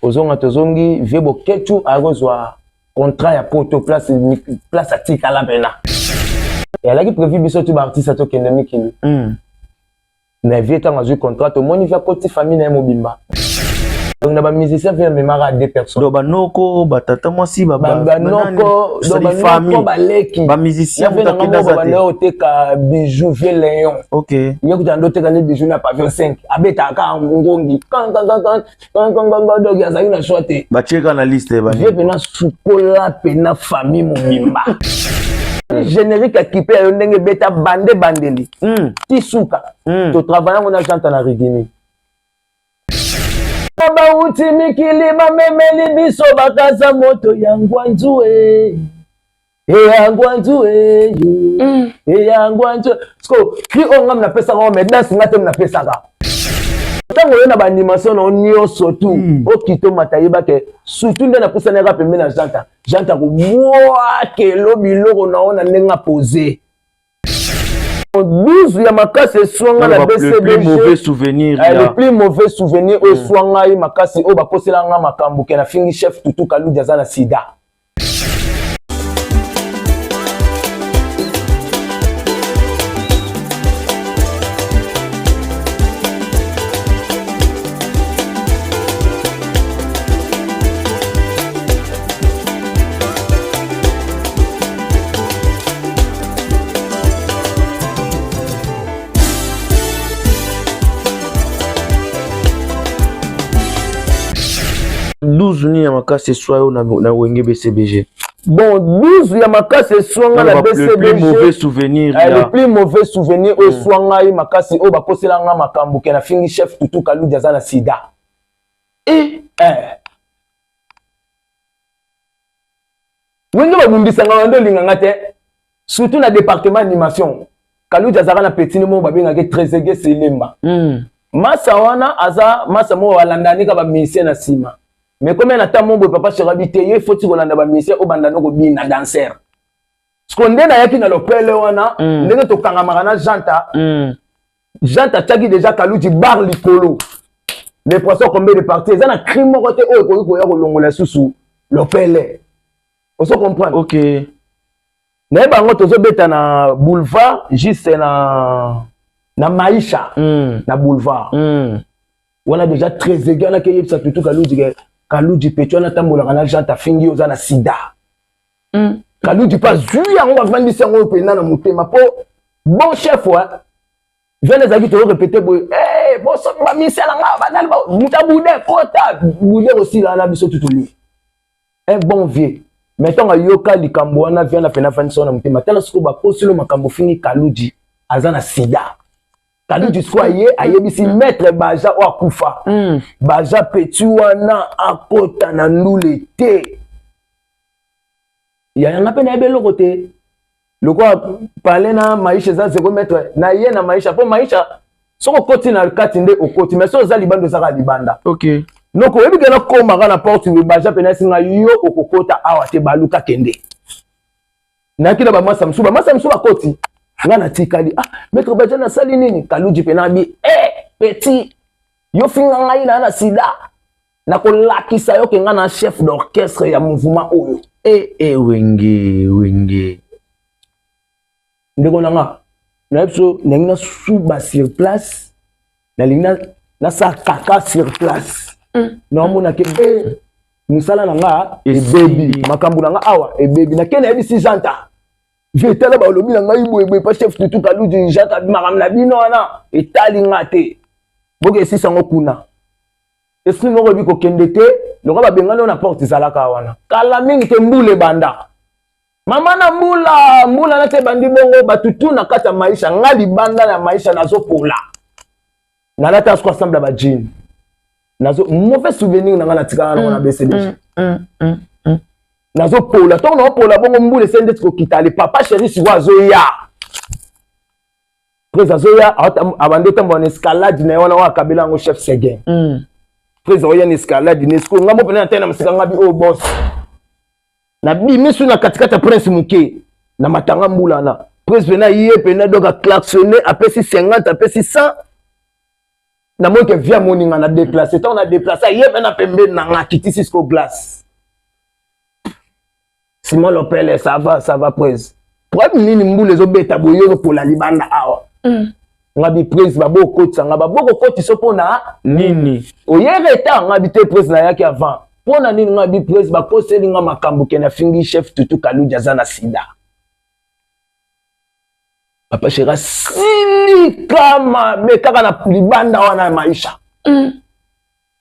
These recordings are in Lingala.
Kozonga tozongi, vieux Boketshu akozwa contrat ya poto, place place atikala mpena. Ezalaki prévu biso tu baartiste tokende mikili. Mais vieux ntango azwi contrat, tomoni vieux akoti famille na ye mobimba. Donc na bamusicien, vieux amemaka deux personnes. Donc banoko, batata mwasi, banoko, donc banoko, baleki. Bamusicien. Vieux nanga moko banda oteka bijou, vieux Léon. Ye kuta ndo oteka ne bijou na pavillon 5, abetaka ngongi kankankankankankankanka, donc azalaki na choix te. Batieka na liste. Vieux pena sukola pena famille mobimba. Générique akipe ya yo ndenge ebeta bande bandeli ti suka. Totravaille yango na Janta na Rigini. Bauti mikili, bamemeli biso bakasa moto ya ngwanzu e eya ngwanzu eyo eya ngwanzu. Siko cri oyo ngam napesaka ngo, mais danse nga te napesaka. Ntango oyo na baanimation na yo nyonso tu okita omata, yebake surtout nde napusanaka pembe na Janta. Janta kobwakelo biloko na yo na ndenge apose 12 ya makasi eswanga na BCBG. Le plus mauvais souvenir. Le plus mauvais souvenir oyo eswa ngai makasi, oyo bakosela nga makambo ke nafingi chef Tutu Kaludi aza na sida. Nini ya makasi eswa yo na Wenge BCBG? Bon, 12 ya makasi eswanga na BCBG, le plus mauvais souvenir. Le plus mauvais souvenir oyo eswa ngai makasi, oyo bakosela nga makambo ke nafingi chef Tutu Kaludi aza na sida. Wenge babundisanga bando olinganga te, surtout na département animation. Kaludi azalaka na petini moko babengaki Trésege Selemba. Masa wana aza masa moko alandani ka bamusicien na nsima, mais komi na ntango boye, papa Sherabi te, ye foti kolanda bamusicien oyo bandani kobina danser. Siko nde nayaki na lopele wana, ndenge tokangamaka na Janta. Janta atiaki déjà Kaluji bar likolo, les poissons combien de parties, eza na crime moko te oyo ekoki koya kolongola susu lopele, ozo comprendre? Ok. Nayeba yango, tozobeta na boulevard, juste na Maisha. Na boulevard wana déjà, Trésege wana keyebisa Tutu Kaludi ke Kaludi petu wana atambolaka na Jante, afingi oza na sida. Kaludi mpe azwi yango, bavandisi yango oyo mpenza na motema mpo bon chef wa vene ezalaki tozorepete boye: hey, boso bamisela nga banani, muta bude kota bude kosila na biso tutuli un bon vieux. Mais ntango ayoka likambo wana, viana pena afandisi wana motema. Tala sikoyo, bakosilo makambo, ofingi Kaludi aza na sida. Kaludi sikoyo aye ayebisi maître Baja oyo akufa. Baja peti wana akota na ndule te. Yayanga mpe nayebi eloko te, lokola pale na Maisha eza 0 mètre na ye na Maisha, mpo Maisha soki okoti na kati nde okoti, mais soki oza libanda, ozaka libanda. Noko oyebi ke nakomaka na porte, Baja mpe nasinga yo okokota awa te, baluka kende. Nayaki na bamasa mosusu, bamasa mosusu bakoti, nga natikali. Ah, maître Baja, nasali nini? Kaluji mpe nabi e petit, yo finga ngai na sida, nakolakisa yo ke nga na chef d'orchestre ya mouvement oyo. E Wenge, Wenge. Ndeko na nga, nayebi so ndenge nasuba sur place, nalingi nasala kaka sur place. Naomona ke e mosala na nga ebebi, makambo na nga awa ebebi. Nake nayebisi Janta: "Vieux, tala, balobi na ngai boyeboye pa chef Tutu Kaluji." Janta: "Makambo na bino wana etali nga te, boke esisa yango kuna." Esprit moko ebi kokende te, lokola babengani oyo na porte ezalaka wana kala mingi te. Mbula ebanda, mama na mbula, mbula nati ebandi bongo, bato tu na kati ya Maisha, nga libanda ya Maisha nazopola, nalata siko ensemble ya bajean. Nazo mauvais souvenir na nga natikala nango na BCBG. Nazopola, ntongo naopola bongo, mbula esali ndeti kokita. Le papa chéri sikoyo azoya, prise azoya, abandi otambola na escalade na ye wana oyo akabela yango chef Seguin. Prise aoya na escalade na esiko, nga mo pene na tai na mosika, nga bi oyo boss, nabimi su na katikati ya prince moke na matanga mbula na prince pena ye pena, donc aklaxonne, apesi 50, apesi 100. Namoni ke via moninga na déplace. Ntango na déplace, aye mpe na pembeni na nga, akitisi siko glace. Simon Lopele, ça va, ça va, prise. Problème nini? Mbula ezobeta boye, ozopola libanda awa. Nga bi prise, babo okotisa nga, babo kokotisa mpona nini? Oye retard. Nga bi te, prise, nayaki avant. Mpona nini? Nga bi prise, bakoseli nga makambo ke nafingi chef Tutu Kaludi aza na sida. Papa chéri asilika mabe kaka na libanda wana ya maisha.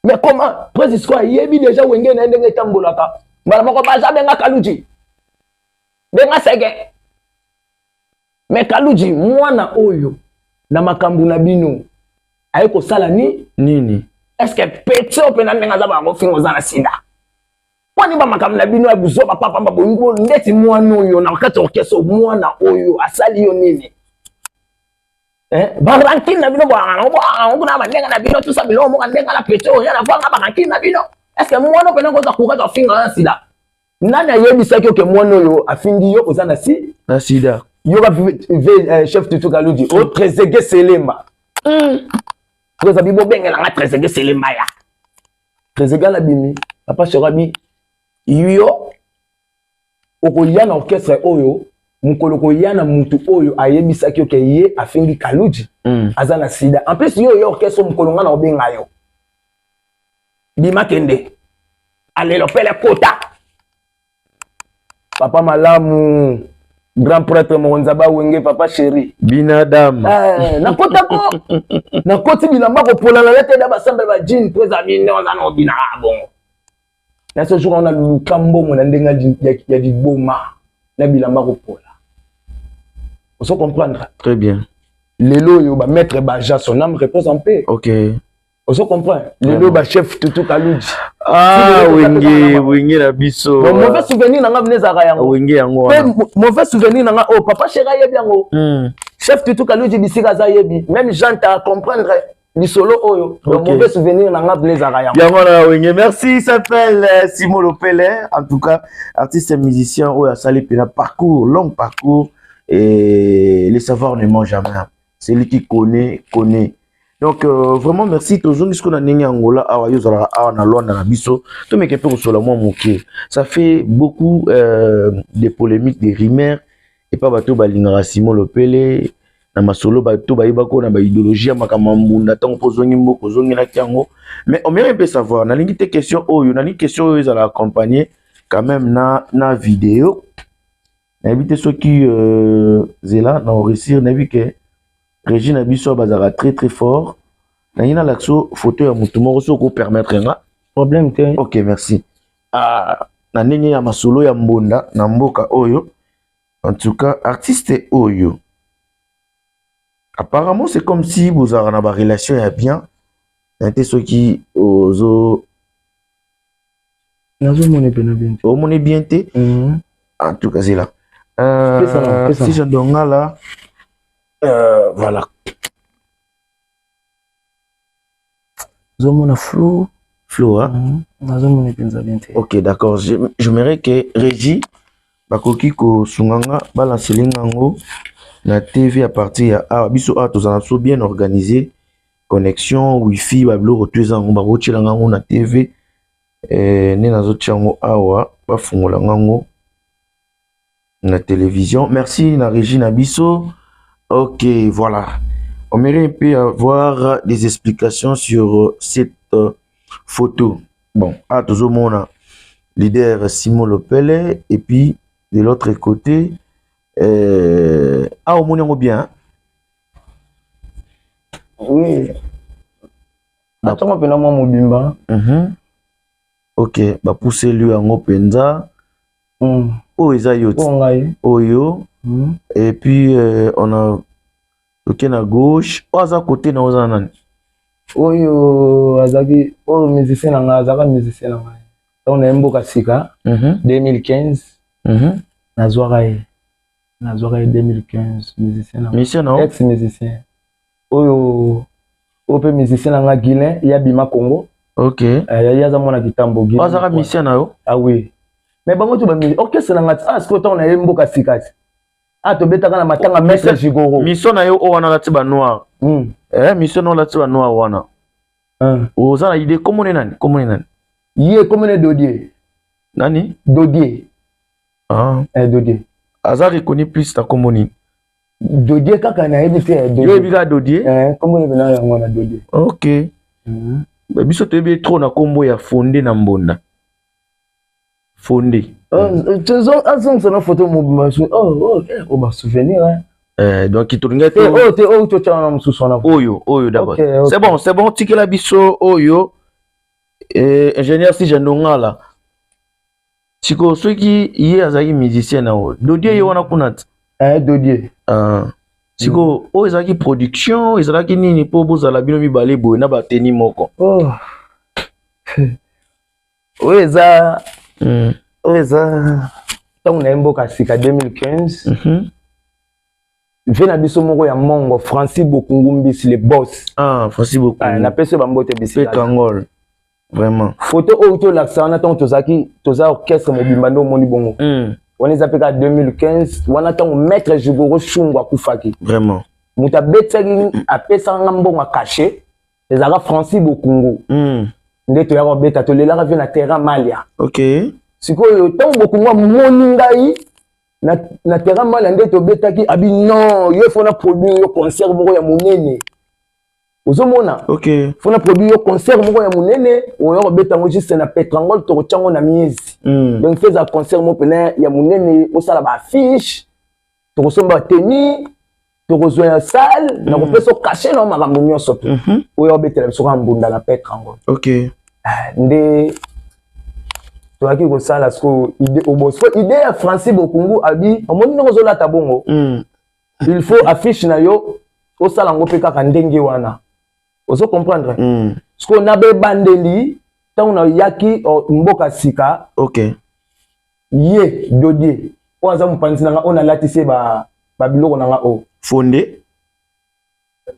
Mais comment prise sikoyo ayebi déjà Wenge na ye ndenge etambolaka. Mbala moko baza benga Kaluji, benga Sege. Mais Kaluji, mwana oyo na makambo na bino aye kosala ni nini? Est ce que petit oyo mpena ndenge aza bango finga oza na sida, mponi bamakambo na bino ya buzoba papamba boyingo ndeti mwana oyo na kati ya orchestre, mwana oyo asali yo nini? Barancune na bino bwango kuna, bandenge na bino tusa biloko moko ndenge na petit oyo ya na vanga barancune na bino. Est ce que mwana mpena koza courage afinga na sida? Nani ayebisaki oke mwana oyo afingi yo oza na si na sida? Yoka chef Tutu Kaludi o Trésege Selemba. Toza bi bobengelanga Trésege Selemba ya Trésege alabimi. Papa chéri abi yo okoya na orchestre oyo mokolo koya na mutu oyo ayebisaki oke ye afingi Kaluji aza na sida. En plus yo oya orchestre mokolo nga na obenga yo bima kende alelo pele kota. Papa malamu, grand prêtre mokonzi abawenge, papa chéri. Binadam. Eh, nakotako nakoti bilamba kopola na lete da basambela bajean mpo eza bino oza na obinaka bongo. Na ce jour wana luka mbongo na ndenge ya liboma na bilamba kopola, ozo comprendre? Très bien. Lelo oyo bamaître baja, son âme repose en paix. Ozo comprendre? Lelo bachef Tutu Kaludi. Ah, Wenge, Wenge na biso. Bon, mauvais souvenir na nga vene ezalaka yango. Wenge yango wana. Mauvais souvenir na nga oyo, papa chéri ayebi yango, chef Tutu Kaludi bisika aza yebi, même Jean ta comprendre lisolo oyo. Donc mauvais souvenir na nga vene ezalaka yango. Yango na Wenge. Merci, s'appelle Simon Lopele, en tout cas artiste et musicien oyo asali mpena parcours, long parcours, et le savoir ne ment jamais, celui qui connaît connaît. Donc vraiment merci. Tozongi sikoyo na ndenge ya Angola awa. Yo ozalaka awa na Lwanda na biso, tomeke mpe kosola mwa moke. Ça fait beaucoup de polémiques, de rumeurs epa bato balingaka Simon Lopele na masolo. Bato bayebaka na baidéologie ya makambo ya mbunda. Ntango mpo ozongi mboka, ozongelaki yango, mais on aimerait mpe savoir. Nalingi te question oyo, nalingi question oyo ezala accompagné quand même na vidéo. Nayebi te soki zela na oréussir. Nayebi ke régie na biso bazalaka très très fort. Nalingi nalakisa photo ya motu moko soki okopermettre nga. Problème te. Ok, merci. Ah, na ndenge ya masolo ya mbonda na mboka oyo, en tout cas artiste oyo apparemment c'est comme si bozalaka na barelation ya bien na te. Soki ozo Nazomona mpena bien te. Omoni bien te? En tout cas zela, si je ndongala, voilà. Nazomona flou. Flou, hein? Nazomona mpenza bien te. Ok, d'accord. J'aimerais que régie bakoki kosunga nga balancele nga yango na TV à partir ya awa. Biso awa tozala so bien organisé, connexion wifi, babiloko to eza yango, bakotiela nga yango na TV. Nde nazotia yango awa, bafungola nga yango na télévision. Merci na régie na biso. Ok, voilà, on aimerait un peu avoir des explications sur cette photo. Bon, ah, tozomona leader Simon Lopele et puis de l'autre côté, ah, omoni yango bien? Oui, atongo mpena mwa mobimba. Ok, bapuseli yango mpenza. Oyo eza yo ti? Ngai. Oyo. Et puis on a toke na gauche, oyo aza côté na oza nani? Oyo azalaki oyo musicien na ngai, azalaka musicien na ngai ntango naye mboka sika 2015. Nazwaka ye, nazwaka ye 2015, musicien na Musicien na ex musicien oyo. Oyo mpe musicien na nga Guilin, ye abima Congo. Ye aza mwana Kitambo. Azalaka musicien na yo? Ah oui, mais bango to bamisi orchestre na nga ti. Ah, sikoyo ntango naye mboka sika ti, ah, tobetaka na matanga maître Gigoro. Mission na yo oyo wana alati banoir. Mission na olati banoir wana. Oza na idée komone nani, komone nani? Ye komone Dodier. Nani? Dodier. Ah. Eh, Dodier. Aza reconnu plus na kombo nini? Dodier kaka nayebi te. Yo oyebi kaka Dodier? Eh, kombo yebi na yango na Dodier. Ok. Biso toyebi ye trop na kombo ya Fonde na Mbonda. Fonde. Azongisa na photo mobima, oh, ba souvenir hein. Eh, donc tolingai te oyo te, oyo totyana na mosusu wana. Oyo d'abord. Okay. C'est bon, c'est bon, tikela biso oyo. Eh, ingénieur si Ndongala, sikoyo soki ye azalaki musicien na oyo Dodier, ye wana kuna ti? Eh, Dodier. Sikoyo oyo ezalaki production, ezalaki nini mpo bozala bino mibale boye na bateni moko? Oh. Oyo eza oyo eza ntango na ye mboka sika, 2015. Ve na biso moko ya mongo, Francis Bokungu Mbisi, le boss. Ah, Francis Bokungu. Napesi yo bambote bisika. Petrangol, vraiment. Photo oyo tolakisa wana, ntango tozalaki, toza orchestre mobimba nde omoni bongo. Wana eza mpe kaka 2015 wana, ntango maître Jugoro Shungu akufaki. Moto abetisaki, apesaka nga mbongo ya cachet, ezalaka Francis Bokungu. Nde toyaka kobeta, tolelaka mpe na terrain Malia. Sikoyo ntango Bokungu amoni ngai na terrain Malia nde tobetaki, abi non, yo faut na produire yo concert moko ya monene, ozomona? Faut na produire yo concert moko ya monene oyo kobeta yango juste na Petrangol, tokotya yango na miezi. Donc faut eza concert moko pene ya monene, osala baaffiche, tokosomba bateni, tokozwa ya salle, nakopesa cachet na makambo nyonso to oyo obetela biso kaka mbunda na Petrangol. Nde toyaki kosala sikoyo idée obo, sikoyo idée ya Francis Bokungu, abi omoni ndenge ozolata bongo, il faut affiche na yo osala yango mpe kaka ndenge wana, ozo comprendre? Sikoyo na bebandeli, ntango nayaki mboka sika, ye Dodier oyo aza mopanzi na nga, oyo nalatisi ye babiloko na nga oyo. Fonde.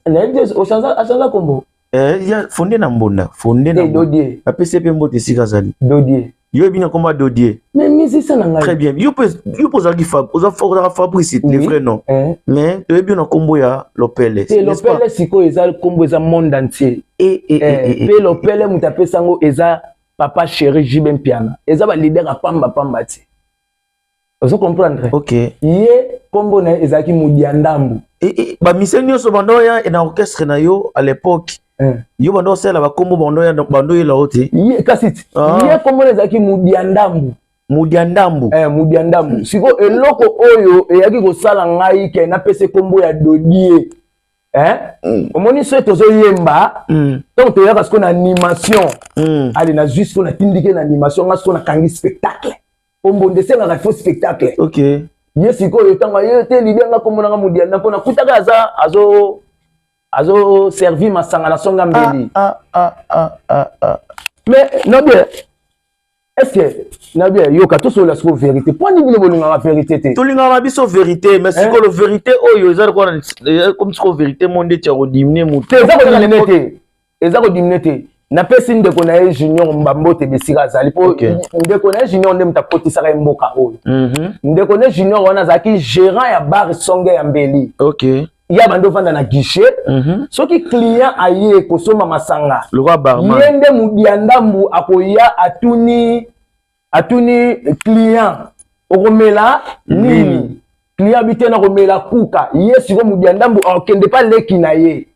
Nayebi te, achanza kombo. Eh, ya Fonde na Mbonda, Fonde na Dodier. Apesi ye mpe mbote esika azali. Dodier. Yo oyebi na kombo ya Dodier? Mais musicien na ngai. Très bien. Yo mpe ozalaki, ozalaka Fabrice, le vrai nom, mais toyebi yo na kombo ya Lopele. Te, Lopele sikoyo eza kombo, eza monde entier. Mpe Lopele, moto apesa yango eza papa chéri JB Mpiana, eza baleader ya pamba pamba te, ozo comprendre? Ye kombo na ye ezalaki Mudia Ndambu. Bamusicien nyonso bando oya na orchestre na yo à l'époque, yo bando osala bakombo, bando oyela yo te? Ye kasi ti ye kombo na ezalaki Mudia Ndambu. Mudia Ndambu. Eh, Mudia Ndambu. Sikoyo eloko oyo eyaki kosala ngai ke napesa kombo ya Dodie, eh? Omoni soki tozoyemba, ntango toyaka sikoyo na animation, ale nazwi sikoyo, natindiki na animation nga, sikoyo nakangi spectacle, ombonde esengaka il faut spectacle. Ye sikoyo ntango aye te, libi anga kombo nanga Mudianda, mpo nakutaka aza azo servir masanga na songa mbeli. Ah, ah, ah, ah, ah. Mais nabi, est ce que nabi yoka, tosolola sikoyo vérité, mpo nini bino bolingaka vérité te? Tolingaka na biso vérité, mais sikoyo vérité oyo eza lokola comme sikoyo vérité mo ndeti ya kodiminuer motu. Te, eza kodiminuer te, eza kodiminuer te. Napesi ndeko na ye Junior Mbambote besika azali, mpo ndeko na ye Junior nde moto akotisaka ye mboka oyo. Ndeko na ye Junior wana azalaki gérant ya bar Songe ya Mbeli. Ya bando ovanda na guichet, soki client aye kosomba masanga, Lokwa barman. ye nde Mudia Ndambu akoya, atuni client: "Okomela nini?" Client abi te, "Nakomela kuka." Ye sikoyo Mudia Ndambu akende pa leki na ye,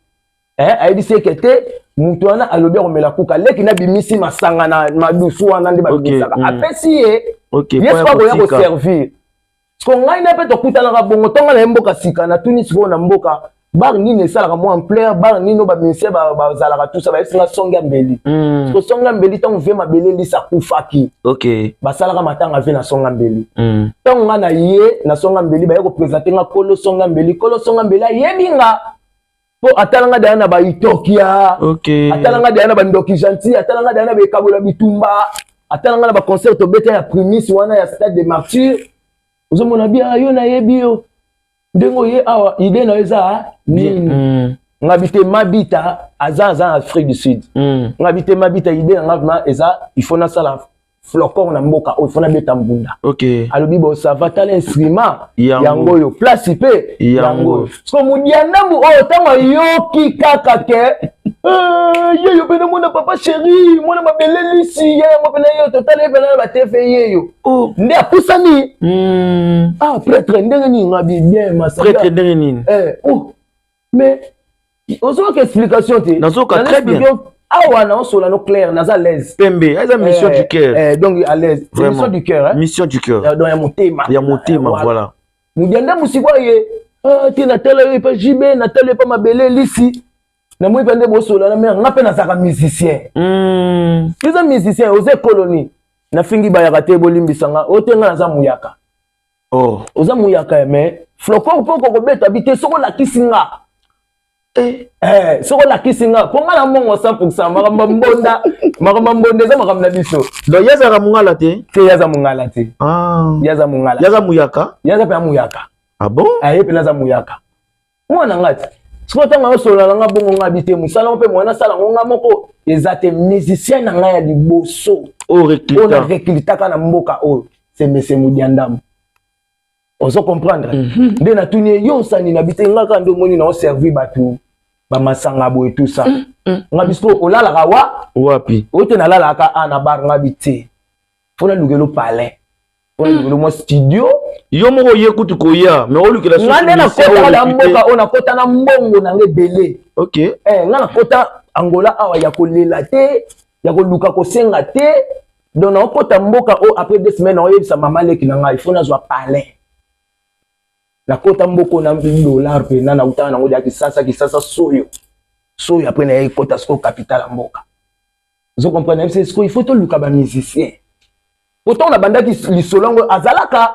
eh, ayebisi eke te, moto wana alobi akomela kuka. Leki nabimisi masanga na madusu wana nde babimisaka, apesi ye. Ye sikoyo akoya koservir. Siko ngai na mpe tokutanaka bongo ntongo na ye mboka sika. Natuni sikoyo na mboka, bar nini esalaka mwa ampleur, bar nini oyo bamusicien bazalaka, tusa, bayebisi nga Songe ya Mbeli. Siko Songe ya Mbeli, ntango ve Mabele Elisa akufaki, basalaka matanga ve na Songe ya Mbeli. Ntango nga na ye na Songe ya Mbeli, baye koprésenter nga kolo Songe ya Mbeli. Kolo Songe ya Mbeli ayebi nga mpo atalanga deya na baitokia, atalanga deya na bandoki gentil, atalanga deya na bekabola bitumba, atalanga na baconcert tobeta ya primis wana ya Stade de Martyr. Ozomona bia, yo nayebi yo ndenge oye awa, idée na yo eza nini? Ngabi te, Mabita aza na Afrique du Sud. Ngabi te, Mabita, idée na nga vraiment eza il faut nasala flocon na mboka oyo, il faut nabeta mbunda. Alobi: "Bo ça va, tala instrument yango oyo, place mpe yango oyo." So Mudia Ndambu oyo, ntango ayoki kaka ke Yeyo pene mwana papa chéri, mwana mabele lisi ye yango pene yo totala ye pene na batefe yeyo. Oh. Nde apusani. Ah, prêtre ndenge nini nga bi bien masanga. Prêtre ndenge nini? Oh. Mais ozoyoka explication te. Nazoyoka très bien. Awa na osola no clair, naza à l'aise. Pembe, eza mission du cœur. Donc à l'aise. C'est mission du cœur, hein. Mission du cœur. Donc ya motema. Ya motema, voilà. Mudianda musikwa ye. Ah, te natala yo epa JB, natala yo epa mabele lisi. Na moi pende bosola na mère, nga pe nazaka musicien. Eza musicien, oza colonie. Na fingi bayaka te bolimbisa nga, ote nga naza muyaka. Oh. Oza muyaka mais flocon poko kobeta bite soko lakisi nga. Soko lakisi nga, po nga na mongo 100% makambo mbonda, makambo mbonda eza makambo na biso. Donc yaza mungala te? Te yaza mungala te. Ah. Yaza mungala. Yaza muyaka? Yaza pe muyaka. Ah bon? Aye pe naza muyaka. Mwana ngati. Siko tanga osola na nga bongo nga bite musala mpe mwana sala ngo nga moko eza te musicien na nga ya liboso. O recruta. Ona recrutaka na mboka oyo. C'est monsieur Mudiandam. Ozo comprendre? Nde na tuni yo sani na bite nga ka ndo moni na o servi batu ba masanga boye tout ça. Nga biso olalaka wa wapi? Ote na lalaka a na bar nga bite. Fona lukelo palais. Fona lukelo mo studio. Yo moko ye kutu koya mais olukela so. Nga nde na kota na mboka ona kota na mbongo na ngebele. OK. Nga na kota Angola awa ya kolela te, ya koluka kosenga te. Donc na kota mboka o après 2 semaines na oyebisa mama leki na ngai, faut nazwa palais. Na kota mboko na dollar pe na na utana nango ya Kisasa, Kisasa soyo. Soyo après na kota siko capitale ya mboka. Zo comprendre c'est ce qu'il faut to luka ba musicien. Pourtant na bandaki lisolongo azalaka.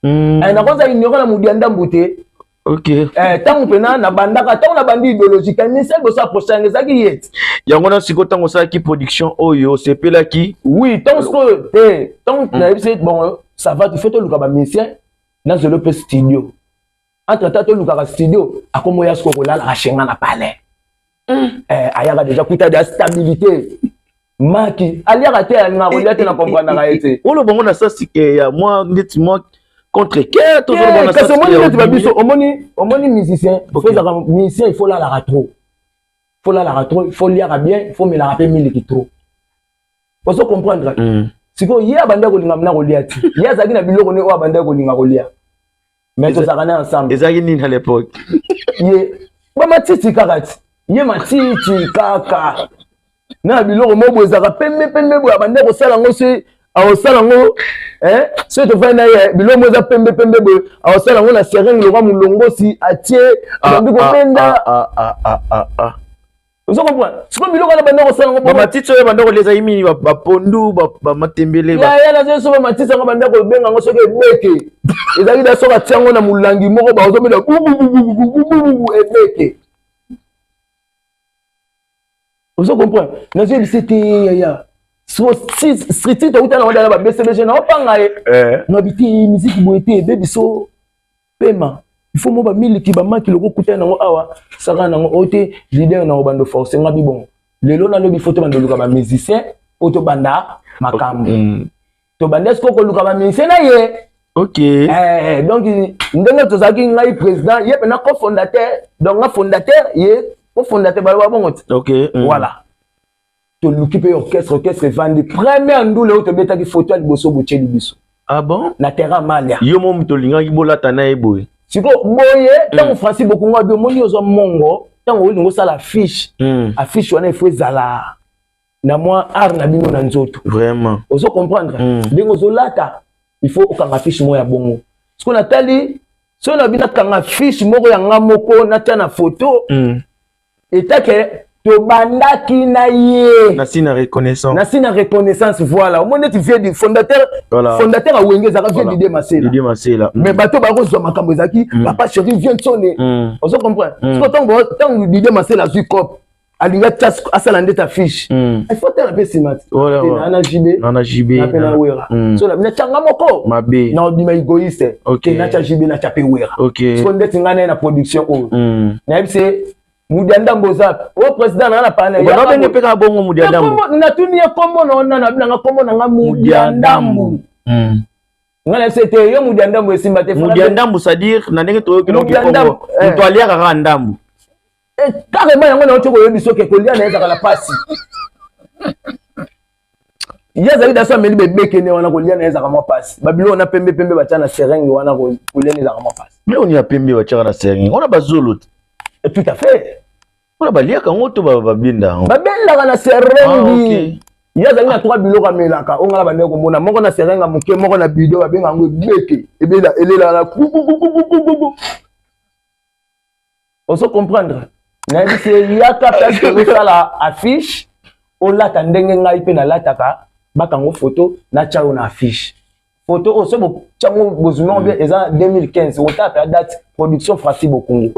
Na kwanza ignorer na mudianda mbute. OK. Tango pena na bandaka, tango na bandi idéologie, kan ni sel bosa prochain ezaki yet. Yango na siko tango sa ki production oyo sepelaki. Oui, tango siko te, tango na yebisi bon, ça va, tu fais to luka ba musicien na zelo pe studio. Entre temps to luka ka studio, akomo ya siko kolala ka shenga na palais. Ayaka déjà kuta de stabilité. Maki, aliaka te alinga kolia te na comprendre na ye te. Olo bango na sasi ke ya moi ndeti moi contre cœur to zo na sasi. Omoni ndeti ba biso omoni omoni musicien, faut zaka musicien il faut lalaka trop. Faut lalaka trop, il faut liaka bien, il faut melaka pe miliki trop. Ozo comprendre? Siko ye abanda kolinga mna kolia ti. Ye azaki na biloko ne o abanda kolinga kolia. Mais tozalaka na ensemble. Ezaki nini à l'époque? Ye ba matiti kaka ti. Ye matiti kaka. Na biloko moko ezaka pembe pembe boye abanda kosala ngo se awosala ngo soki tofandi na ye biloko moko eza pembe pembe boye awosala ngo na seringue lokwa molongosi atie abandi kobenda. Ozo comprendre? Sikoyo biloko wana banda kosala ngo ba matiti oyo banda koleza yimi ba pondu ba matembele ba ya ya nazo so ba matiti yango banda kobenga ngo soki ebeke. Ezalaki da soki atia ngo na mulangi moko ba ozobela bu bu bu bu bu bu bu bu ebeke. Ozo comprendre? Nazo yebisa te ya ya. So si street to utana wanda ba BCBG na opanga ye. Na biti musique boye te baby so pema. Il faut mo ba miliki ba maki loko kuta nango awa saka nango ote leader na bando forcer nga bi bon. Lelo na lobi photo bando luka ba musicien oto banda makambo. To banda est-ce ko luka ba musicien na ye? OK. Donc ndenge tozalaki ngai président ye pena cofondateur, donc nga fondateur ye cofondateur ba bongo. OK. Voilà. To luki pe orchestre, orchestre vandi première ndule oyo tobetaki photo ya liboso botieli biso. Ah bon? Na terrain Malia. Yo mo muto lingaki bolata na ye boye. Siko boye tango Francis Bokunga bi omoni ozo mongo tango olingo sala affiche. Affiche wana il faut ezala na mwa art na bino na nzoto. Vraiment. Ozo comprendre? Ndenge ozolata il faut okanga affiche moko ya bongo. Siko natali so na bina kanga affiche moko ya nga moko natia na photo. Etake tobandaki na ye. Na sina reconnaissance. Na sina reconnaissance, voilà. Au moins tu viens du fondateur, voilà. Fondateur à Wenge zaka vient voilà. Didier Masela. Didier Masela. Mais bato ba kozwa makambo ezaki, papa chéri vient de sonner. On se comprend. Parce que tant Didier Masela zui cop, alinga tas asala ndeta fiche. Il faut tala pe simat. Voilà, Na na JB. Na na JB. Na pe na Wera. So na tanga moko. Mabe. Na obima égoïste. OK. Na cha JB na cha pe Wera. OK. Parce que ndeti ngana na production oyo. Na yebise Mudianda Mboza, o président na na pana. Ba benge pe ka bongo Mudianda Mbo. Na tuni ye kombo na ona na binanga kombo na nga Mudianda Mbo. Nga na sete yo Mudianda Mbo esimba te. Mudianda Mbo c'est-à-dire na ndenge toyoki na Mudianda Kongo. Mbo, Muto aliaka kaka ndambo. E carrément yango na otie koyebi soki kolia na ye ezalaka na pasi. Ye azali daso ameli bebekene wana, kolia na ye ezalaka mwa pasi. Babiloko na pembe pembe batya na seringue wana, kolia na ezalaka mwa pasi. Biloko nini ya pembe batiaka na seringue wana? Bazolo te? Tout à fait. Mpona baliaka yango to babenda yango? Babendaka na seringue. Ah, okay. Ye azali na trois biloko amelaka oyo ngana bandeki komona, moko na seringue moke, moko na bido, babenga yango ebeke, ebela elelaka na kukukukukuku. Ozo comprendre? Nayebi se yaka place tozosala affiche, olata ndenge ngai mpe nalataka, bakango photo, natya yo na affiche. Photo oyo, soki botyango, bozwi yango bien, eza 2015, otala date, production Francis Bokungu.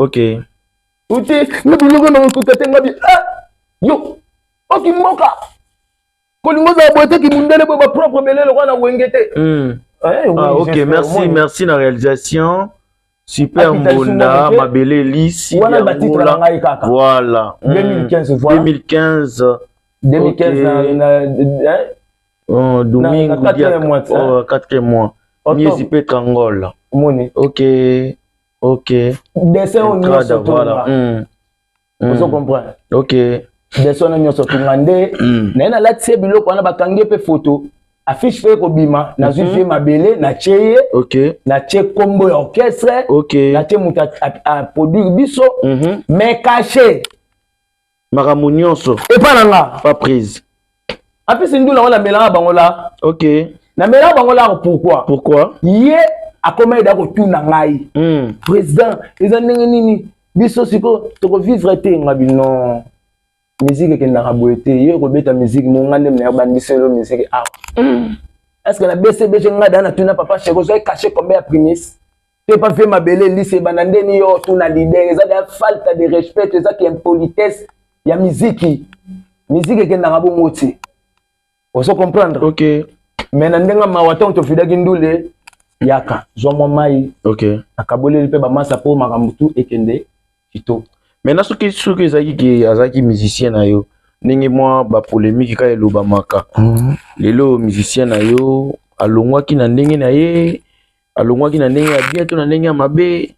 Uti na biloko na kokuta te, ngabi ah yo oki mboka kolingo ozala boye te, kimundele boye, bapropre belele lokola na wenge te. Eh, oui, ah, ok, merci, merci na réalisation. Super. Mbonda mabele lisi. Wana batitre na ngai kaka. Voilà. 2015, voilà. 2015. 2015 na Oh, domingo, na mois. Oh, quatrième mois. Miezi pe Angola. Omoni. Ok. Dessin oyo nyonso tonga. Ozo comprendre? Ok. Dessin wana nyonso tonga nde naye nalatisi ye biloko wana, bakangi ye mpe photo, affiche mpe ekobima. Nazwi vie mabele, natie ye. Natie kombo ya orchestre. Natie moto aproduire biso. Mais cachet, makambo nyonso epa na nga. Pas prise. Apesi ndula ngo, namelaka bango la. Namelaka bango la. Pourquoi? Pourquoi? Ye akoma eda kotuna ngai: "Président, eza ndenge nini? Biso sikoyo tokovivre te." Ngabi: "Non, musique ekendaka boye te. Ye kobeta musique mo, nga nde na bandiselo musique awa. Est ce que na BCBG nga da natuna papa Cheko, ozwaki cachet combien ya primis te? Pa vie mabele lise ebanda ndeni yo tuna leader? Eza da falta de respect, ezaki impolitesse ya miziki. Miziki ekendaka bongo te." Ozo comprendre? Ok. Mais na ndenge mawa, ntango tofidaki ndule, yaka zwa mwa mai. Akaboleli mpe bamasa mpo makambo tu ekende kitoko. Maintenant, soki ezalaki ke azalaki musicien na yo, ndenge mwa bapolémique kaka elobamaka lelo, musicien na yo alongwaki na ndenge na ye, alongwaki na ndenge ya bien to na ndenge ya mabe?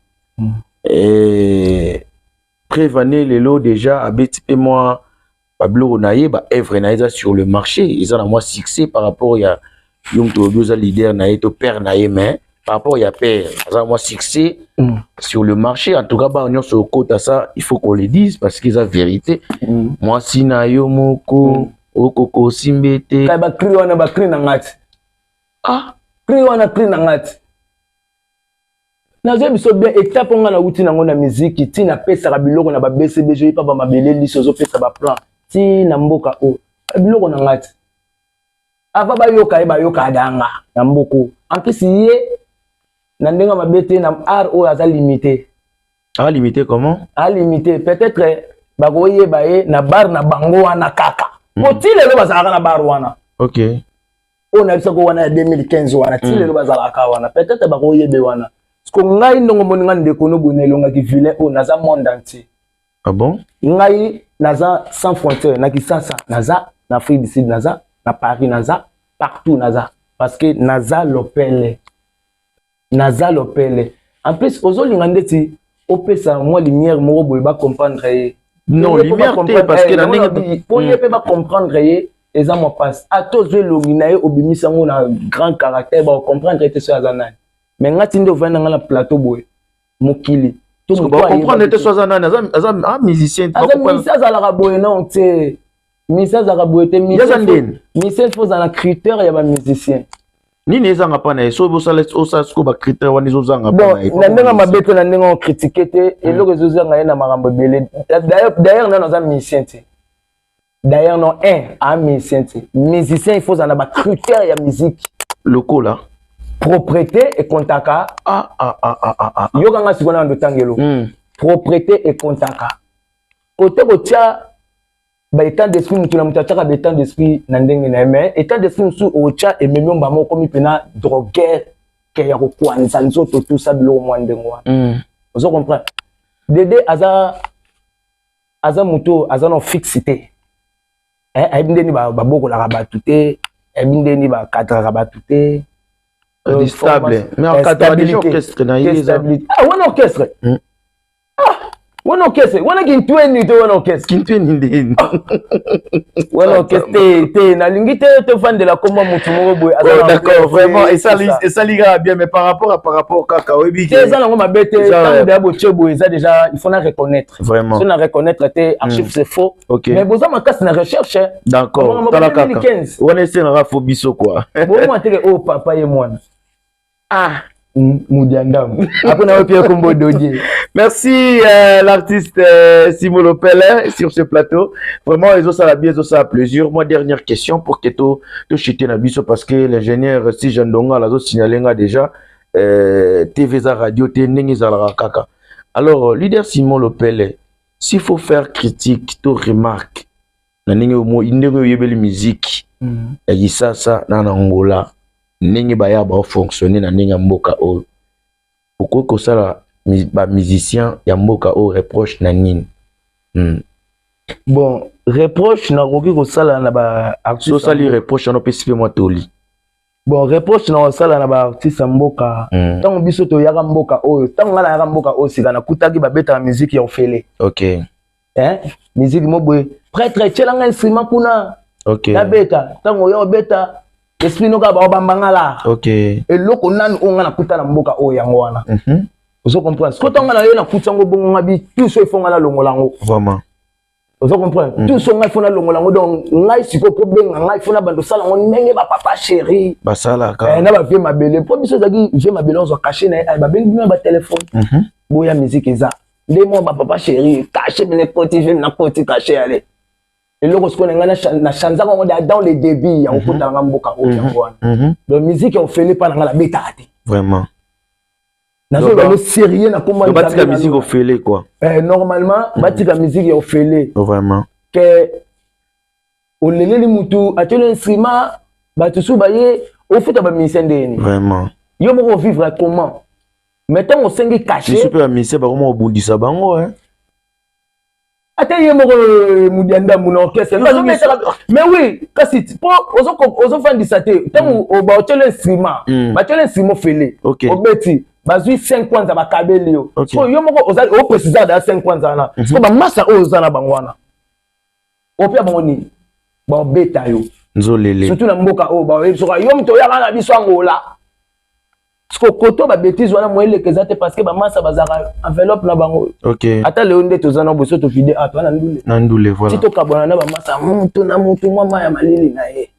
Preuve ane, lelo déjà abeti mpe mwa babiloko na ye, baœuvre na ye eza sur le marché, eza na mwa succès par rapport ya yo moto olobi oza leader na ye to père na ye. Mais par rapport ya père, aza na mwa succès sur le marché. En tout cas, bana nyonso okota, ça il faut qu'on le dise parce que eza vérité. Mwasi na yo moko okoka osimbe te. Kai, bacri wana, bacri na nga ti. Ah. Cri wana, cri na nga ti. Nazoyebi biso bien, étape nga nauti nango na miziki, ti napesaka biloko na babcbg, oyepa bamabele liso, ozopesa baplan ti na mboka oyo, biloko na nga ti ava bayoka ye, bayoka danga na mboka. En plus, ye na ndenge mabe te, na art oyo aza limité. Ah, limité comment? Alimité, peut-être bakoyeba ye na bar na bango wana kaka, po ti lelo bazalaka na bar wana. Oyo nayebisako wana ya 2015 wana, ti lelo bazalaka wana, peut-être bakoyebe wana. Parce que ngai, ndongo moni nga, ndeko no boye, na elongaki vilain oyo, naza monde entier. Ah bon? Ngai naza sans frontière. Na Kisasa naza, na Afrique du Sud naza, na Paris naza, partout naza, parce que naza lopele, naza lopele. En plus, ozolinga ndeti opesa mwa lumière moko boye, bacomprendre ye. Non, lumière te, parce que na ndenge po ye mpe bacomprendre ye, eza mwa mpasi. Ata ozwa elongi na ye, obimisi yango na grand caractère, bacomprendre te so aza nani. Mais nga ti nde ovandi na nga na plateau boye, mokili. Comprendre te so aza nani, aza musicien. Aza musicien, azalaka boye non te. Musicien azalaka boye te. Aza ndeni? Musicien, faut ozala na critère ya bamusicien. Nini ezanga mpa na ye? So osala sikoyo bacritère wana, ezozanga mpa na ye? Na ndenge mabe te, na ndenge ocritique te, eloko ezozanga ye na makambo ebele. D'ailleurs nano aza musicien te. D'ailleurs non, un a musicien te. Musicien, il faut ozala na bacritère ya musique. Lokola? Propreté ekontaka. Ah, ah, ah, ah, ah, ah. Yokanga sikoyo na ndotangelo. Propreté ekontaka kote kotia baétat d'esprit. Motu na moto atiaka baétat d'esprit na ndenge na ye, mais état d'esprit mosusu otya, ememi mbama, okomi mpena droguer ke ya kokwanza nzoto, tusa biloko mwa ndenge wana. Ozo comprendre? Dede aza motu aza na fixe te. Ayebi ndeni babokolaka bato te, ayebi ndeni bakadraka bato te. Stable, mais encadre déjà orchestre na ye. Ah, wana orchestre. Ah. Wana orchestre wana kintweni te, wana orchestre. Kintweni ndeni? Wana orchestre te te, nalingi te tofandela komba motu moko boye. Oh, d'accord, vraiment esali kaka bien, mais par rapport kaka oyebi te, eza nango mabe te. Ntango deya botie boye, eza déjà, il faut na reconnaître. Vraiment. So na reconnaître te, archive, c'est faux. Mais boza makasi na recherche. D'accord, tala kaka wana esengaka fo biso quoi. Bomwa teke oyo papa ye mwana. Ah. Mudiandamu après na Pierre Kombo Dodie. Merci l'artiste Simon Lopele sur ce plateau. Vraiment, les autres ça la bien, les autres ça la plaisir. Moi, dernière question pour que to chuter na biso, parce que l'ingénieur si Jean Donga la zo signalé nga déjà TV za radio te ndenge ezalaka kaka. Alors, leader Simon Lopele, s'il faut faire critique to remarque na ndenge ndenge oyebeli musique ya Kisasa na Angola, ndenge baya baofonctionne na ndenge ya mboka oyo, okoki kosala bamusicien ya mboka oyo reproche na nini? Bon, reproche nakoki kosala na baartiste. Osali reproche wana, opesi mpe mwa toli. Bon, reproche na kosala na baartiste ya mboka, ntango biso toyaka mboka oyo, ntango ngai nayaka mboka oyo sika, nakutaki babetaka musique ya ofele. Eh? Musique mo boye, prêtre tielanga instrument kuna. Nabeta, ntango oya obeta, esprit noka baobambanga la. Eloko nanu oyo ngai nakuta na mboka oyo, yango wana. Ozo comprendre? Soki ntango na ye nakuti yango bongo, nga bi tout so ifo ngai nalongola yango. Ozo comprendre? Tout so ngai fo nalongola yango. Donc ngai sikoyo, mpo benga ngai, fo na bando osala yango ndenge bapapa chéri basalaka. Eh, na bavieux Mabele, mpo biso ezalaki vieux Mabele ozwa cachet na ye, babengi bino na batelefone, boya, musique eza nde mwa bapapa chéri, cachet bino ekoti, vieux na koti cachet ale eloko. Sikoyo na ngai nachanzaka yango dans le début ya kokota nanga mboka oyo, yango wana. Donc musique ya ofele mpa na ngai nabetaka te. Nazoloba no sérieux na kombo. Batika musique ofele quoi. Eh, normalement batika musique ya ofele. Ke oleleli mutu, atieli instrument, bato su baye ofuta bamusicien ndeni. Yo moko ovivre comment? Mais ntango osengi cachet, biso mpe bamusicien bakoma kobundisa bango. Ata ye moko Mudiandambu na orchestre, mais oui, kasi mpo ozofandisa te. Ntango baotieli instrument, batieli instrument ofele, obeti, bazwi 5 kwanza, bakabeli yo. So yo moko oprécisa da 5 kwanza wana. Siko bamasa oyo oza na bango wana, opia bango nini? Baobeta yo. Nzolele. Surtout na mboka oyo, baoyebi soka yo moto oyaka na biso Angola. Siko koto babêtises wana moeleka eza te, parce que bamasa bazalaka enveloppe na bango. Ata leo nde toza na boso, tovide a toza na ndule. Na ndule, voilà. Ti tokabwana na bamasa, mutu na mutu mwa mai ya malili na ye,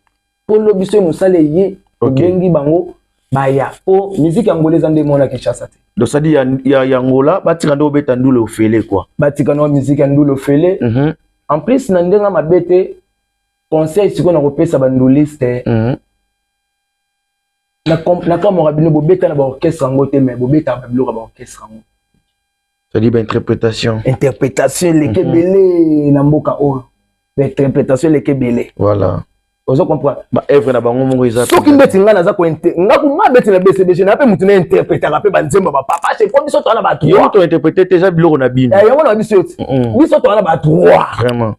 mpo lobi so mosala eye, obengi bango baya, mpo musique ya Angola eza nde mona Kinshasa te. Donc c'est-à-dire ya Angola batika nde obeta ndule ofele quoi. Batika na musique ya ndule ofele. En plus, na ndenge mabe te, conseil sikoyo na kopesa banduliste, nakamwaka bino bobeta na baorchestre yango te, mais bobetaka babiloko ya baorchestre yango. C'est-à-dire bainterprétation. Interprétation eleki ebele na mboka oyo, bainterprétation eleki ebele. Ozo comprendre? Baœuvre na bango moko eza. Soki ndeti ngai naza nga nga beti na BCBG na mpe mutu na interprétaka mpe banzembo bapapa chez, po biso toza na badroit. Yo to interpréter te, eza biloko na bino. Yango na biso ti, biso toza na badroit.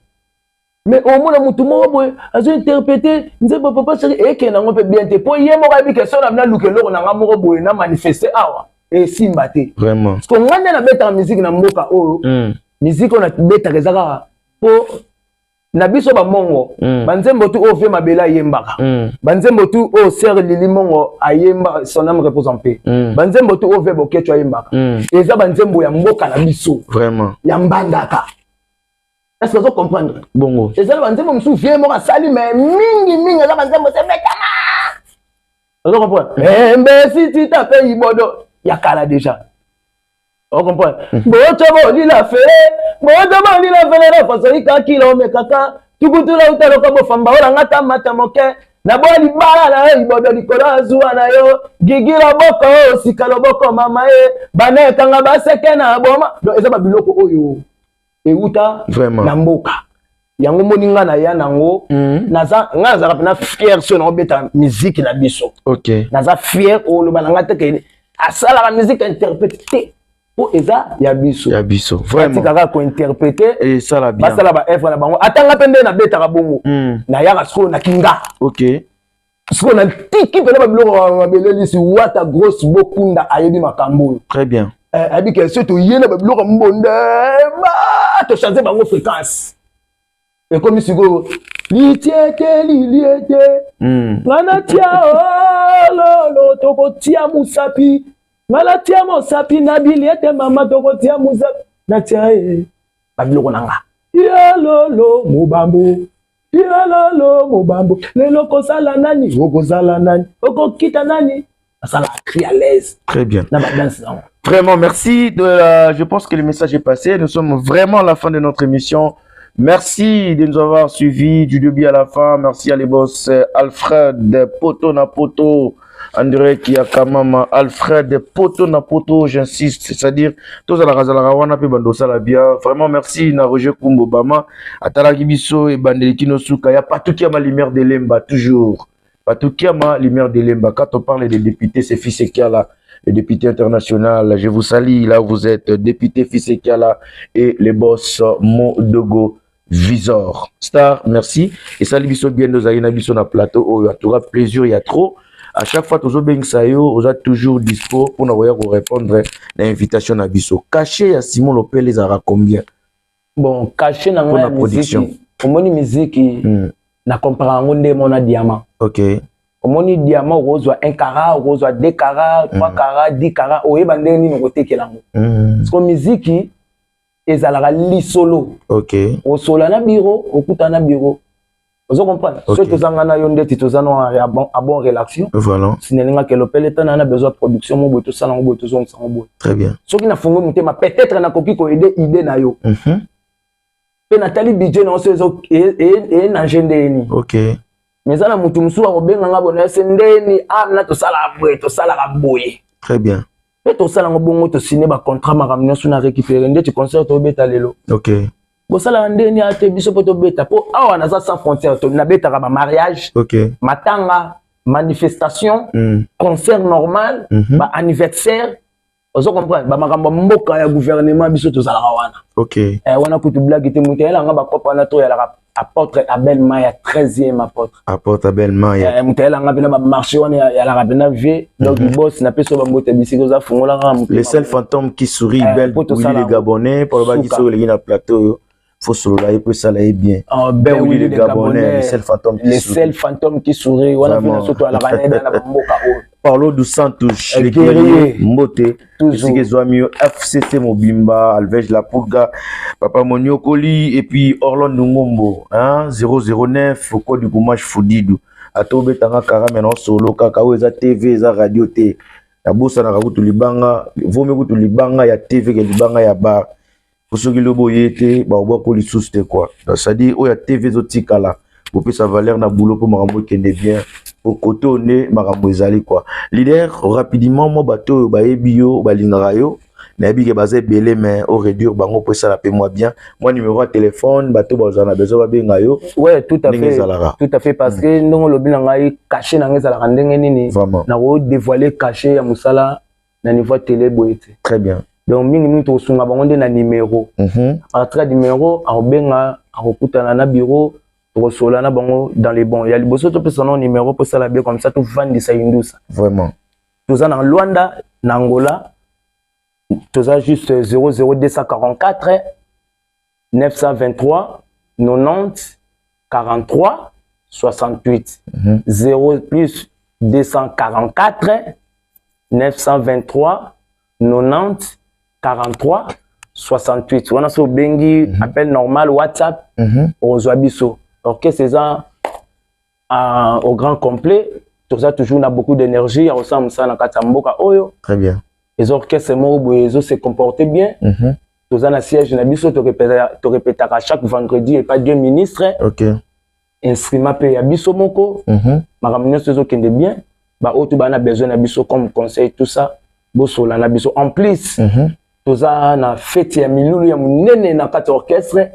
Mais omona motu moko boye azo interpréter nzembo papa chéri, ekende yango mpe bien te, mpo ye moko ayebi question na naluka eloko na nga moko boye na manifeste awa, esimba te. Parce que ngai nde nabetaka musique na mboka oyo, musique oyo nabetaka eza kaka mpo na biso bamongo. Banzembo tu oyo vieux Mabele ayembaka, banzembo tu oyo sœur Lili Mongo ayemba, son âme repose en paix, banzembo tu oyo vieux Bokecho ayembaka, eza banzembo ya mboka na biso. Ya Mbandaka. Est ce que ozo comprendre? Bongo. Eza na banzembo mosusu vieux moko asali, mais mingi mingi eza banzembo sebetama. Ozo comprendre? Mbesi tita mpe ibodo ya kala déjà. Ozo comprendre? Boto bolila fele, boto bolila fele na faso ikakila omekaka tukutula utaloka bofamba olanga tamata moke na boya libala na yo ibodo likolo azuwa na yo gigi loboko osika loboko mama ye bana ekanga baseke na boma. Donc eza babiloko oyo euta na mboka yango. Moni nga na ya nango, naza nga nazalaka mpena fier so naobeta musique na biso. Naza fier oloba na nga te ke asalaka musique interprète te, mpo eza ya biso. Ya biso. Vraiment, batikaka kointerpréter. Esala bien. Basala baœuvre na bango. Ata nga mpe nde nabetaka bongo, nayaka sikoyo na kinga. Sikoyo natiki mpena babiloko mabele lisi wata grosse bokunda ayebi makambo oyo. Très bien. Ayebi ke soki toye na babiloko ya mbonda, tochange bango fréquence, ekomi sikoyo litiete liliete. Nga natia ololo, tokotia mosapi, nga natia mosapi na biliete, mama, tokotia mosapi, natia ye babiloko na nga yololo mobambo, yololo mobambo. Lelo kozala nani, okozala nani, okokita nani, asala cri à l'aise. Très bien. Na badanse nango. Vraiment, merci. Je pense que le message est passé. Nous sommes vraiment à la fin de notre émission. Merci de nous avoir suivis du début à la fin. Merci à les boss Alfred Poto na Poto, André Kiakamama, Alfred Poto na Poto, j'insiste, c'est-à-dire, tous à la Razala wana pe bando sala bien. Vraiment, merci na Roger Kumbo Bama, Atalaki biso et Bandeliki no suka, ya Patukiama lumière de Lemba, toujours. Patukiama lumière de Lemba. Quand on parle des députés, c'est Fils Kiala, le député international. Je vous salue là où vous êtes, député Fils Kiala et les boss Modogo Visor. Star, merci. Et salut biso bien nos aïna biso na plateau. Oh, il y a toujours plaisir, il y a trop. À chaque fois, toujours bien sayo, on a toujours dispo pour nous répondre à l'invitation na biso. Cachet ya Simon Lopez les aura combien? Bon, cachet na Pour la ngai ya production. musique, omoni musique, na compare yango nde mona diamant. Omoni diamant, okozwa 1 carat, okozwa 2 carat, 3 carat, 10 carat, oyeba ndenge nini okotekela yango. Parce que musique ezalaka lisolo. Osola na bureau, okutana na bureau, ozo comprendre? Soki tozanga na yo ndeti toza no ya bon, a bon relation. Sinelingaka elopele tana na besoin production mo boye, tosala yango boye, tozongisa yango boye. Très bien. Soki nafungi motema, peut-être nakoki koaider idée na yo mpe natali budget na yo so ezo enange ndeni. Mais eza na motu mosusu akobenganga bona ese ndeni na tosalaka boye, tosalaka boye. Très bien. Mpe tosala yango bongo, tosine bacontrat, makambo nyonso na récupéré ndeti concert tobeta lelo. Bosalaka ndeni ate biso mpo tobeta, mpo awa naza sans frontière, nabetaka bamariage, matanga, manifestation, concert normal, baanniversaire, ozo comprendre, bamakambo ya mboka, ya gouvernement, biso tozalaka wana. Wana kutu blague te, moto ayelanga bakopa wana toyalaka apôtre Abel Maya, 13e apôtre. Apôtre Abel Maya. Moto ayelanga mpena bamarché wana yalaka mpena vie, donc boss, napesi oyo bambote bisika oza, fungola kaka motema. Le seul fantôme qui sourit, belle po Willy tosala le Gabonais, pour le Suka. baki sur le plateau, faut solo la pour ça là bien. Oh, Ben Ben Willy Willy le le Gabonais, Gabonais. le seul fantôme qui Le sourit. seul fantôme qui sourit wana. Vraiment. Mpena so toalaka na ye na bamboka oyo. Paulo dos Santos, le guerrier. guerrier, Mbote, Toujours. Esika ezwami yo, FCC Mobimba, Alvej La Pulga, Papa Moniokoli, et puis Orlando Ngombo, hein, 009, au code du Goumache Foudidu. Ato betanga kara maintenant solo kaka oyo eza TV, eza radio te. Nabosanaka kutu libanga, vomi kutu libanga ya TV ke libanga ya bar. Po soki lobi oye te, bakobwaka lisusu te quoi. Donc c'est-à-dire oyo ya TV ezotikala, bopesa valeur na boulot mpo makambo ekende bien. Po kote oyo nde makambo ezali quoi. Leader, rapidement, mwa bato oyo bayebi yo, balingaka yo, nayebi ke baza ebele, mais oréduire bango mpo esala mpe mwa bien. Mwa numéro ya téléphone, bato bazala na besoin babenga yo. Ouais, tout à Ndenge fait. ezalaka. Tout à fait, parce que ndenge olobi na ngai, cachet na ngai ezalaka ndenge nini? Vraiment. Nakodévoile cachet ya mosala na niveau ya télé boye te. Très bien. Donc mingimingi tokosunga bango nde na numéro. À partir ya numéro, akobenga, akokutana na bureau, tokosola na bango dans les bons. Ya liboso, topesa nao numéro mpo osala bien, comme ça tovandisa indusa. Vraiment. Toza na Luanda, na Angola, toza juste 00244 923 90 43 68. 0 +244 923 90 43 68 wana so obengi, appel normal, WhatsApp, okozwa biso. Orchestre eza au grand complet, toza toujours na beaucoup d'énergie ya kosala mosala na kati ya mboka oyo. Très bien. Eza orchestre moko boye ezo se comporter bien. Toza na siège na biso, torépétaka chaque vendredi epa deux ministres. Instrument mpe ya biso moko. Makambo nyonso ezokende bien. Baoyo to baa na besoin na biso comme conseil, tout ça, bosola na biso. En plus, toza na fête ya milulu ya monene na kati ya orchestre.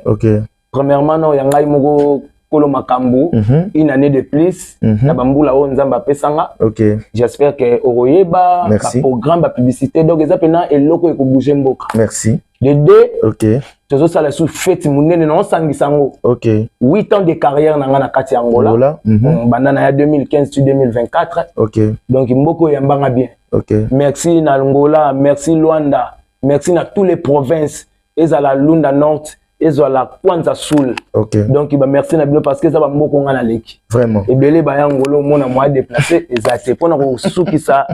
Premièrement, na ya ngai moko kolo makambo, une année de plus na bambula oyo Nzambe apesanga. J'espère que okoyeba baprogramme, bapublicité, donc eza mpena eloko ekobouge mboka. Merci. De deux, tozosala su fête monene na osangisa yango 8 ans de carrière na nga na kati ya Angola. Angola. Banda na ya 2015 ti 2024. Donc mboka oyo yambanga bien. Merci na Angola, merci Luanda. Merci na tous les provinces, ezala Lunda Nord, ezala Kwanza Sul. Donc ba merci na bino parce que eza bamboka nga naleki. Ebele baya ngolo, omona moya déplace eza te mpona kosukisa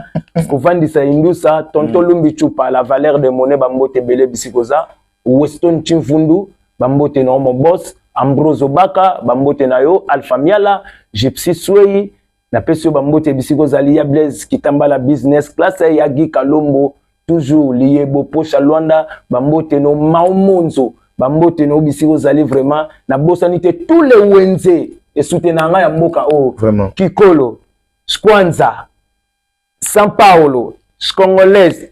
kovandisa indusa. Tonton Lumbi Chupa, la valeur de monnaie, bambote ebele bisika oza. Weston Chimfundu, bambote na yo. Mo boss Ambrose Obaka, bambote na yo. Alpha Miala, Gypsy Swei, napesi yo bambote bisika ozali. Ya Blaise Kitambala, business class, ya Gi Kalombo, toujours liyebo posha Lwanda, bambote no. Maomonzo, bambote no bisika ozali. Vraiment, nabosani te tous les wenze esute na ngai ya mboka oyo. Kikolo, Skwanza, São Paulo, Congolaise,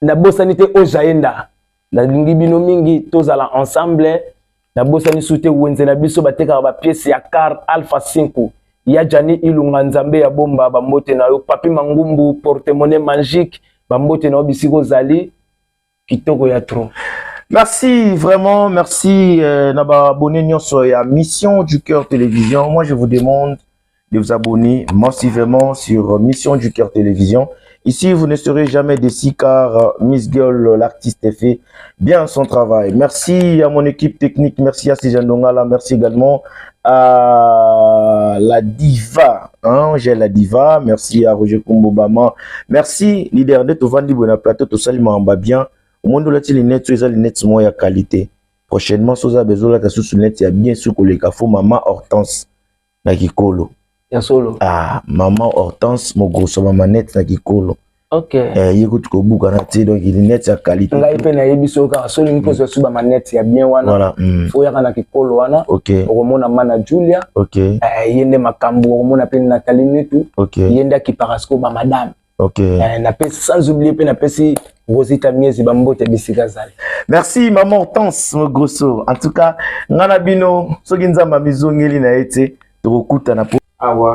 nabosani te Ojaenda. Nalingi bino mingi, tozala ensemble. Nabosani su te wenze na biso batekaka bapièces ya car, Alpha 5 ya Jani Ilunga, Nzambe ya bomba, bambote na yo. Papi Mangumbu, porte-monnaie magique, bambote na yo bisika ozali. Kitoko ya trop. Merci vraiment, merci na ba abonné nyonso ya Mission du Cœur Télévision. Moi, je vous demande de vous abonner massivement sur Mission du Cœur Télévision. Ici, vous ne serez jamais déçus car Miss Girl, l'artiste, fait bien son travail. Merci à mon équipe technique, merci à Cézanne Dongala, merci également à la diva, hein, j'ai la diva, merci à Roger Kumbobama, merci leader de Tovandi Buena Plateau, tosali mamba bien. Au monde olati lunette oyo eza lunette moko ya qualité. Prochainement, soza besoin olata susu lunette ya bien su koleka, fo mama Hortense na Kikolo. Ya solo. Ah, mama Hortense mogroso bamanette na Kikolo. Eh, ye kutu kobukana te, donc lunette ya qualité. Ngai mpe nayebi so kaka so olingi kozwa su bamanette ya bien wana, fo oyaka na Kikolo wana. Okomona mana Julia. Eh, ye nde makambo. Okomona mpe Nathalie Nitu. Ye nde akipaka sikoyo bamadame. Napesi, sans oublier mpe napesi Rosita Miezi bambote bisika azali. Merci maman Hortense Mogroso. En tout cas, nga na bino, soki Nzambe amizongeli na ye te, tokokutana po awa.